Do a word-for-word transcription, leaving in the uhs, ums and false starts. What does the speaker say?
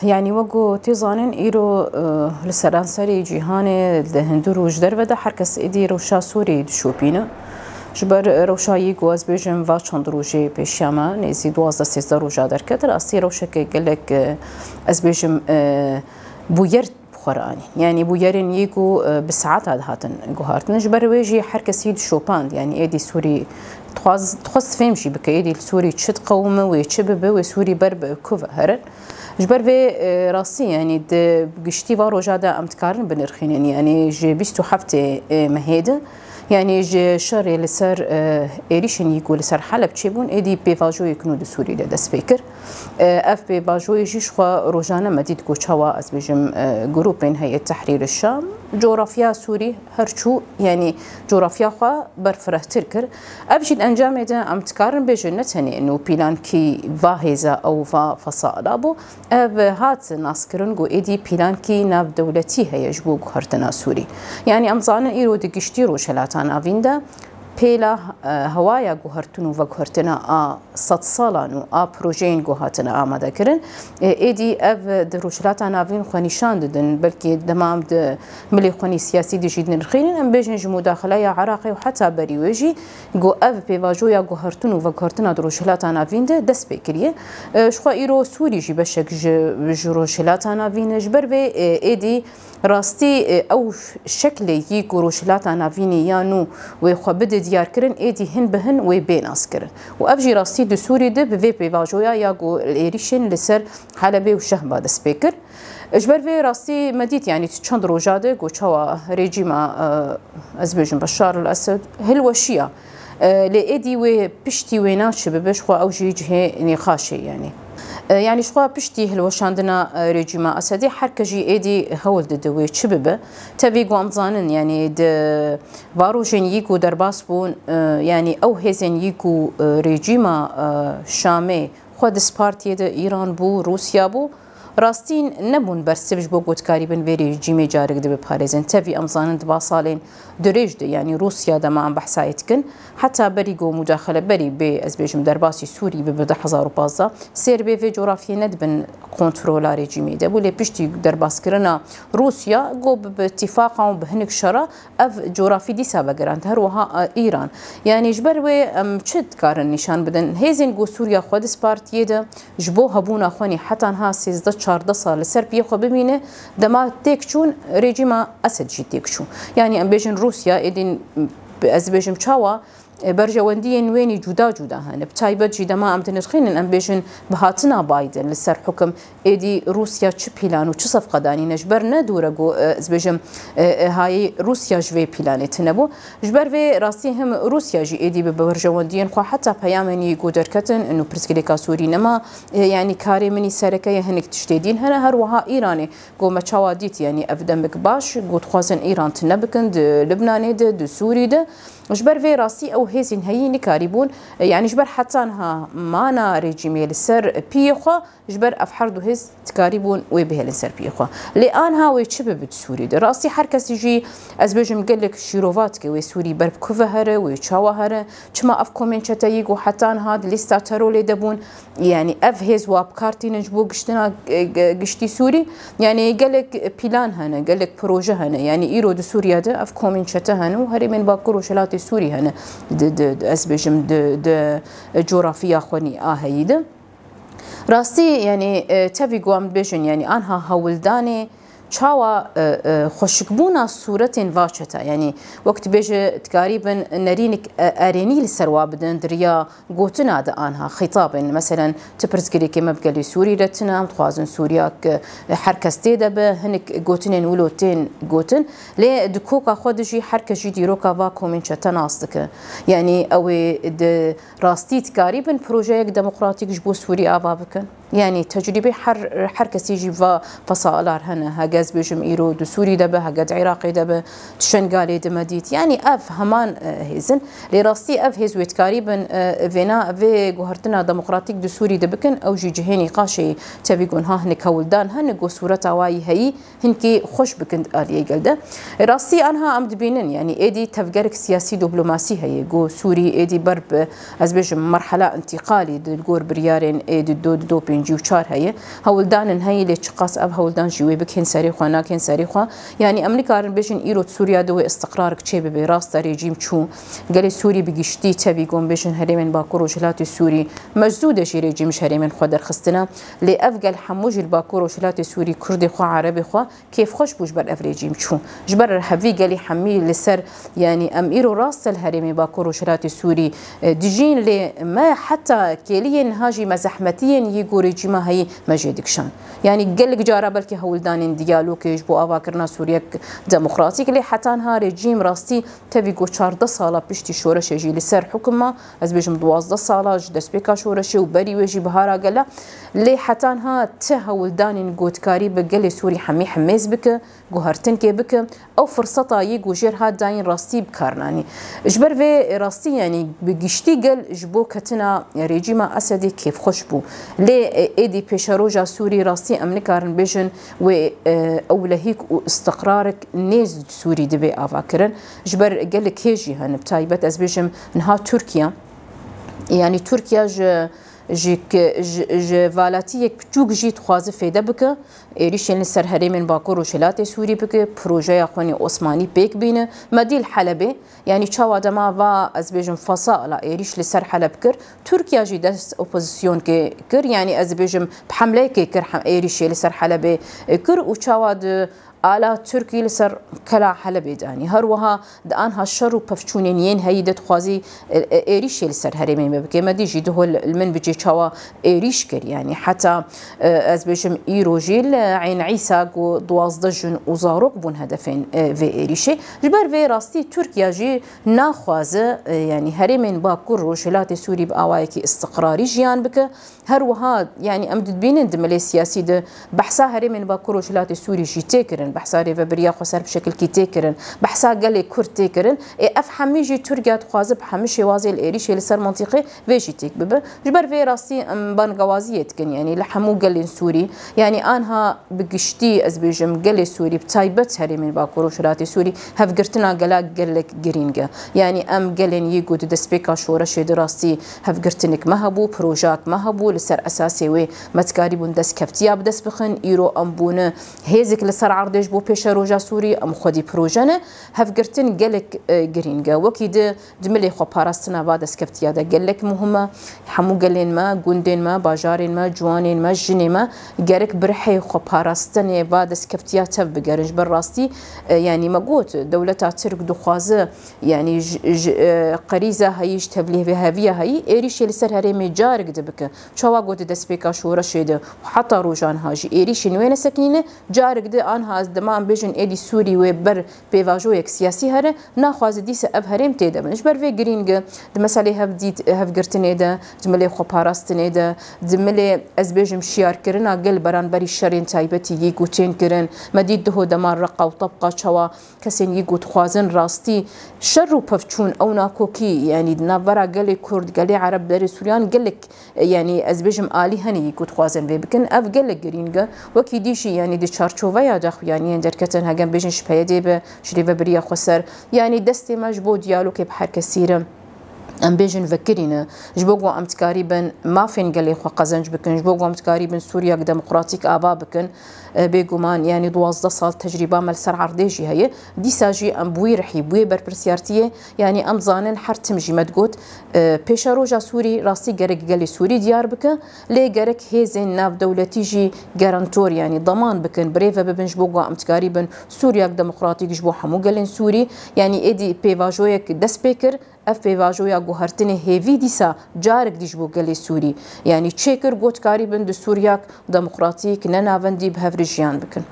Yanî wek ku tê zanin, îro, e, li seranserê cîhanê di hundir û ji derve de her kes êdî rewşa Sûriyê dişopîne. Ji ber rewşa yî ku ez bêjim va çend rojê pêşiya me, nêzî duwazdeh sêzdeh roja derket, rastî rewşeke gelek, e, ez bêjim, e, bûyer bi xwe re anîn. Yanî bûyerên yî ku, e, bi saeta dihatin guhartin. Ji ber wê jî her kes yî dişopand. Yanî êdî Sûrî dixwaz-, dixwest fêm jî bike, êdî li Sûrî çi diqewime, wê çi bibe, wê Sûrî ber bi ku ve herin. Ji ber vê, e, rastî, yanî di giştî va roja de em dikarin binirxînin, yanî ji bîst û heftê, e, mehê de, yanî ji şerê li ser, e, êrîşên yî ku li ser Heleb çêbûn, êdî pêvajoyek nû di Sûrî de dest pê kir. E, ev pêvajoyê jî ji xwe rojane me dît ku çawa, ez bêjim, e, grûpên Heyet Tehrîr Şam, cografya Sûrî her çû, yanî cografya xwe berfirehtir kir. Ev jî di encamê de em dikarin bêjin ne tenê nû pîlankî va hêza ew va fesaila bû, ev hat naskirin ku êdî pîlankî navdewletî heye ji bo guhertina Sûrî. Yanî em zanin îro di giştî Rojhilata Navîn de pêla, e, hewaya guhertin û veguhertina a sedsalan û a projeyên ku hatine amadekirin, e, êdî ev di Rojhilata Navîn xwe nîşan didin, belkî dema em di milê xwe nî siyasî de jî dinirxînin, em bêjin ji mudaxileya Iraqê û heta berî wê jî ku ev pêvajoya guhertin û veguhertina di Rojhilata Navîn de dest pê kiriye. E, ji xwe îro Sûrî jî beşek ji, ji Rojhilata Navîn e. Ji ber vê, e, êdî rastî, e, ew şeklê yî ku Rojhilata Navînê ya nû wê xwe bide diyarkirin, êdî hin bi hin wê bê naskirin. Û ev jî rastî di Sûrî de bi vê pêvajoya ya ku êrîşên li ser Helebê û Şehba dest pê kir. Ji ber vê rastî me dît, yanî çend roja de ku çawa rejîma, e, ez bêjim Beşar el Esed hilweşiya. E, lê êdî wê piştî wêna çi bibe, ji xwe ew jî cihê nîqaşê, yanî. E, yanî ji xwe piştî hilweşandina, e, rejîma Esedê her kes jî êdî hewl dide wê çi bibe. Tevî ku em zanin, yanî di va rojên yî ku derbas bûn, e, yanî ew hêzên yî ku, e, rejîma, e, Şamê xwe dispartiye de Îran bû, Rûsya bû, rastîn nebûn bersiv ji bo ku dikarîbin vê rejîmê carek di biparêzin. Tevî em zanin di va salên dirêj de, yanî Rûsya dema em behsayê dikin, heta berî ku mudaxele berî bê, ez bêjim, derbasî Sûrî bibe du hezar û pazdeh, sêr bê vê coğrafyê nedibin kontrola rejîmê de bû. Lê piştî derbaskirina Rûsya, ku bi, bi îtîfaqa û bi hinek şera ev coğrafî dîsa vegerand. Her wiha, e, Îran. Yanî ji ber wê em çi dikarin nîşan bidin? Hêzên ku Sûriya xwe dispartiyê de ji bo hebûna xwe nî heta niha sêzdeh çardeh sal li ser piyê xwe bimîne, dema têk çûn, rejîma Esed jî têk çû. Yanî em bêjin Rûsya, êdî ez bêjim çawa, e, berjewendiyên wênî cuda cuda hene. Bi taybet jî dema em dinirxînin, em bêjin bi hatina Biden li ser hukim, êdî Rûsya çi pîlan û çi sefqa danîne, ji ber ne dûr e ku, e, ez bêjim, e, e, hayê Rûsya ji vê pîlanê tune bû. Ji ber vê rastî him Rûsya jî êdî bi berjewendiyên xwe heta peyamên yî ku derketin, û pirsgirêka Sûrî nema, e, yanî karê min î sereke ye, hinek tiştê dîn hene, her wiha Îranê ku me çawa dît, yanî ev demek baş, ku dixwazin Îran tune bikin di Libnanê de, di Sûrî de. Ji ber vê rastî ew hêzên heyî nikarîbûn, e, yanî ji ber heta niha mana rejîmê li ser piyê xwe, ji ber ev her du hêz dikarîbûn wê bihêlin ser piyê xwe. Lê anha wê çi bibe di Sûrî de? Rastî her kesî jî, ez bêjim, gelek şîrova dike wê Sûrî ber bi ku ve here, wê çawa here, çima ev komên çeteyî ku heta niha di lîsta terorê de bûn, yanî ev hêz wa bi kar tînin ji bo giştina, e, ge-, giştî Sûrî, yanî gelek pîlan hene, gelek proje hene. Yanî îro di Sûriya de ev komên çete hene û herêmên Bakur û Rojhilatê Sûrî hene. Di, di, di, ez bêjim, di, di, e, coğrafiya xwe nî a heyî de. Rastî, yanî, e, tevî ku em dibêjin, yanî anha hewldanê çawa, e, e, xweşikbûna sûretên va çeta, yanî wek dibêje, dikarîbin nerînik, e, erênî li ser wa bidin, di riya gotina de anha xîtabên, meselen, ti pirsgirêkê me bi gelê Sûrî re tune, em dixwazin Sûriya ke her kes tê de be, hinek gotinên wilo tên gotin. Lê di koka xwe de jî her kes jî dîroka va komên çete nas dike. Yanî ew ê di rastî dikarîbin projeyek demokratîk ji bo Sûrî ava bikin? Yanî tecrûbê her, her kesî jî va fesailar hene. Hege ez bêjim îro di Sûrî de be, hege di Iraqê de be, di Şengalê de me dît. Yanî ev heman, e, hêz in. Lê rastî ev hêz wê dikarîbin, e, vêna vê guhertina demokratîk di Sûrî de bikin, ew jî cihê nîqaşê ye. Tevî ku niha hinek hewldan hene ku sûreta wa yî heyî hinkî xweş bikin di aliyê gel de. Rastî anha em dibînin, yanî êdî tevgerek siyasî diplomasî heye ku Sûrî êdî ber bi, ez bêjim, merhela întîqalî di gor biryarên êdî du, du, du, û çar heye. Hewldanin heye, lê çiqas ev hewldan jî wê bikên serê xwe, nakên serê xwe. Yanî em nikarin bêjin îro di Sûriya de wê istiqrarik çê bibe. Rast e, rejîm çû. Gelê Sûrî bi giştî tevî, gon bêjin herêmên Bakur Rojhilatê Sûrî, meczû de jî rejîm ji herêmên xwe derxistine. Lê ev gel hemû jî li Bakur Rojhilatê Sûrî, Kurdê xwe, Erebê xwe kêfxweş bû ji ber ev rejîm çû. Ji ber hevî gelî hemî li ser, yanî em îro rast e li herêmê Bakur Rojhilatê Sûrî, e, dijîn, lê me heta kêliyên niha jî me zehmetiyên yê ku rejîma heyî me jê dikişand. Yanî gelek cara belkî hewldanên diyalogê ji bo avakirina Sûriyek demokratîk, lê heta niha rejîm rastî tevî ku çardeh sala piştî şoreşê jî li ser hukum ma, ez bêjim duwazdeh sala ji destpêka şoreşê û berî wê jî bihara gele, lê heta niha ti hewldanên gotkarî bi gelê Sûrî hemî hemêz bike, guhertinkê bike, ew firseta yê ku jêr hat dayîn rastî bi kar nanî. Ji ber vê rastî, yanî bi giştî gel ji bo ketina rejîma Esedê kêfxweş bû. Lê, e, êdî pêşeroja Sûrî rastî em nikarin bêjin wê, e, ewlehîk û istiqrarek nêz Sûrî dibe avakirin. Ji ber gelek hêj jî hene, bi taybet ez bêjim niha Tirkiye. Yanî Tirkiye ji, ji, ji, ji valatiyek piçûk jî dixwaze fêde bike. Êrîşên li ser herêmên Bakur Rojhilatê Sûrî bike, projeya xwe nê Osmanî pêk bîne. Me dî li Helebê, yanî çawa dema va, ez bêjim, Fasala êrîş li ser Heleb kir, Tirkiye jî dest opozîsyonkê kir, yanî ez bêjim bi hemleyekê kir, hem êrîşê li ser Helebê, e, kir û çawa di ala Tirkî li ser kela Helebê danî. Her wiha di anha şer û pevçûnên yên heyî de dixwazî, e, e, êrîşê li ser herêmê me bike. Me dî jî diho li, li Minbicê çawa êrîş kir, yanî heta, e, ez bêjim îro jî li Eyn Îsa ku duwazdeh jin û zarok bûn hedefên, e, vê êrîşê. Ji ber vê rastî Tirkiye jî naxwaze, e, yanî herêmên Bakur Rojhilatê Sûrî bi awayekî istiqrarî jiyan bike. Her wiha, yanî em dibînin di milê siyasî de behsa herêmên Bakur Rojhilatê Sûrî jî tê kirin, behsa rêvebiriya xweser bi şekilkî tê kirin, behsa gelê Kurd tê kirin. Ê ev hemî jî Tirkiye dixwaze bi hemî şêwazê li êrîşê li ser mintîqê vê jî têk bibe. Ji ber vê rastî em bangewaziyê dikin, yanî li hemû gelên Sûrî, yanî anha bi giştî ez bêjim gelê Sûrî, bi taybet herêmên Bakur Rojhilatê Sûrî, hevgirtina gela gelek girîng e. Yanî em gelên yê ku di destpêka şoreşê di rastî hevgirtinek me hebû, projak me hebû, li ser esasê wê me dikarîbûn destkeftiya bi dest bixin. Îro em bûne hêzik li ser erdê ji bo pêşeroja Sûrî, em xwedî proje ne. Hevgirtin gelek, e, girîng e. Wekî di, di milê xwe parastina va destkeftiya de gelek muhim e. Hemû gelên me, gundên me, bajarên me, ciwanên me, jinê me gerek bi rihê xwe parastinê va destkeftiya tev bigerin. Ji ber rastî, e, yanî me got, dewleta Tirk dixwaze, yanî ji, ji, e, qerîza heyî, ji tevlîheviya heyî êrîşê li ser herêmê carek di bike. Çawa got di destpêka şoreşê de û heta rojan ha jî êrîşên wê nesekinîne, carek di anha ez dema em bêjin êdî Sûrî wê ber pêvajoyek siyasî here, naxwaze dîsa ev herêm tê de bin. Ji ber vê girîng e, di meselê hevdît, hevgirtinê de, di milê xweparastinê de, di milê, ez bêjim, şiyarkirina gel beranberî şerên taybetî yî ku tên kirin. Me dît diho dema Reqa û Tebqa çawa kesên yî ku dixwazin rastî şer û pevçûn ew nakokî, yanî di navbera gelê Kurd, gelê Ereb, derê Sûriyan gelek, yanî ez bêjim alî hene yî ku dixwazin vê bikin. Ev gelek girîng e. Wekî dî jî, yanî di çarçoveya daxuyaniyên derketin, hegem bêjin ji P Y D'ê be, ji Rêvebiriya Xweser, yanî destê me ji bo diyalogê bi her kesî re. Em bêjin vekirî ne, ji bo ku em dikarîbin mafên gelê xwe qezenc bikin, ji bo ku em dikarîbin Sûriyek demokratîk ava bikin, e, bêguman, yanî duwazdeh sal tecrîba me li ser erdê jî heye. Dîsa jî em bi wî rihî, bi wê berpirsiyartiyê, yanî em zanin her tim jî me digot, e, pêşeroja Sûrî rastî gerek gelê Sûrî diyar bike, lê gerek hêzên navdewletî jî garantor, yanî daman bikin, birêve bibin ji bo ku em dikarîbin Sûriyek demokratîk ji bo hemû gelên Sûrî, yanî êdî pêvajoyek dest pê kir. Ev pêvajoya guhertinê hêvî dîsa carek dî ji bo gelê Sûrî, yanî çêkir, got karîbin di Sûriyek demokratîk, ne navendî bi hev re jiyan bikin.